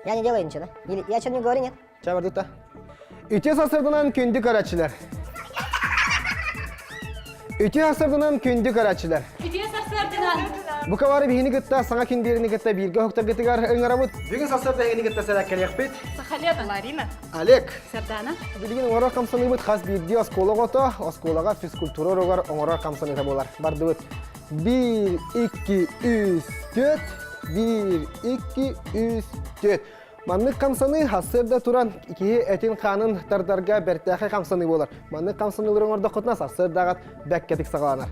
Я не делаю ничего, да? Или я что-то не говорю, нет? Чэ, бардыта. Үтүө сарсыарданан күндү көрөөччүлэр. Үтүө сарсыарданан күндү көрөөччүлэр. Үтүө сарсыарданан. Бука бары биһини кытта саҥа күн кытта бииргэ уһуктаргытыгар ыҥырабыт. Бүгүн сарсыарда эһигини кытта сэрээккэлиэхпит. Сахалета. Ларина. Олег. Сардана. Билигин оҥорор хамсаныыбыт хас биирдии оскуола оҕото оскуолаҕа физкультура уруогар оҥорор хамсаныыта буолар. Бардыбыт. Биир, икки, үс, түөрт. Биир, икки, үс, түөрт. Маннык хамсаныы сарсыарда туран киһи этин-хаанын тардарга бэртээхэй хамсаныы буолар. Маннык хамсаныылары оҥордоххутуна сарсыардаҕат бэккэтик саҕаланар.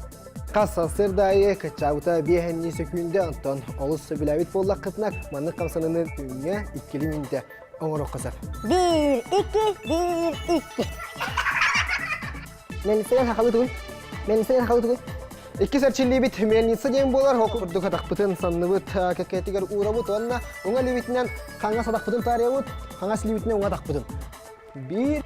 Хас сарсыарда аайы кыччаабыта биэһэннии сөкүүндэ, онтон олус сөбүлээбит буоллаххытына маннык хамсаныыны күҥҥэ иккилии мүнүүтэ оҥоруохха сөп. Биир, икки, биир, икки. Мельницадан хахалы тугуй? Мельницадан хахалы тугуй? Иккис эрчиллиибит мельница диэн буолар. Ол курдук атахпытын санныбыт кэккэтигэр уурабыт уонна уҥа илиибитинэн хаҥас атахпытын таарыйабыт, хаҥас илиибитинэн уҥа атахпытын. Биир,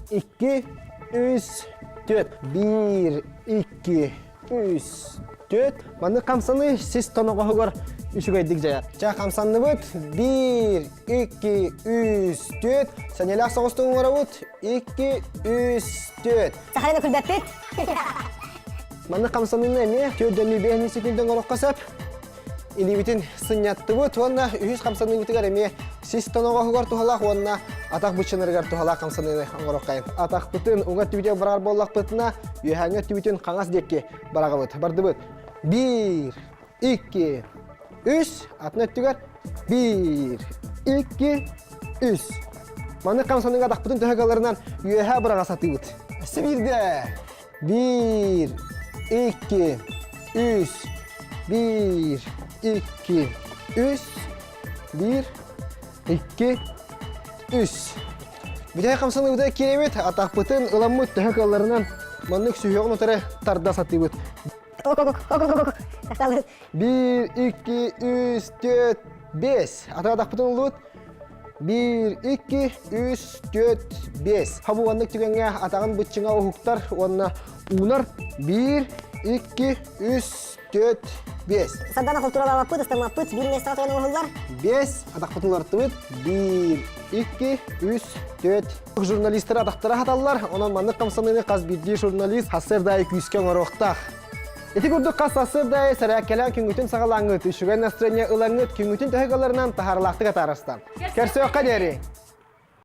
икки, үс, түөрт. Биир, икки, үс, түөрт. Маннык хамсаныы сис тоноҕоһугар үчүгэйдик дьайар. Чэ, хамсанныбыт. Биир, икки, үс, түөрт. Сэниэлээх соҕустук оҥоробут. Икки, үс, түөрт. Сахалина күлбэппит. Маннык хамсаныыны эмиэ түөрдөнүү биэһинии секунда оҥоруохха сөп. Илиибитин сынньаттыбыт уонна үһүс хамсаныыбытыгар эмиэ сис тоноҕоһугар туһалаах уонна атах быччынарыгар туһалаах хамсаныыны оҥоруоххайын. Атахпытын уҥа өттүбүтүгэр барар буоллахпытына, үөһээҥҥи өттүбүтүн хаҥас диэки бараҕабыт. Бардыбыт. Биир, икки, үс, атын өттүгэр биир, икки, үс. Маннык хамсаныыга атахпытын төһө кыалларынан үөһээ быраҕа сатыыбыт. Өссө биирдэ. Биир, икки, үс, биир, икки, үс, биир, икки, үс. Бүтэһик хамсаныыбытыгар киирэбит, атахпытын ыламмыт төһө кыалларынан маннык сүһүөҕүн утары тарда сатыыбыт. Биир, икки, үс, түөрт, биэс. Аты атахпытын ыллыбыт. Биир, икки, үс, түөрт, биэс. Хабуганнык түгэҥҥэ атаҕын быччыҥа уһуктар уонна уунар. Биир, икки, үс, түөрт, биэс. Сардана култууралаабаппыт, ыстаммаппыт, биир миэстэҕэ туран оҥоһуллар. Биэс, атахпытын уларыттыбыт. Биир, икки, үс, түөрт. Журналистар атахтара хаталлар, онон маннык хамсаныыны хас биирдии журналист сарсыарда аайы күүскэ оҥоруохтаах. Ити курдук хас сарсыарда аайы сэрээккэлээн күҥҥүтүн саҕалааҥҥыт, үчүгэй настроение ылаҥҥыт, күҥҥүтүн төһө галларынан таһаарылаахтык атаарастан. Көрсүөххэ диэри!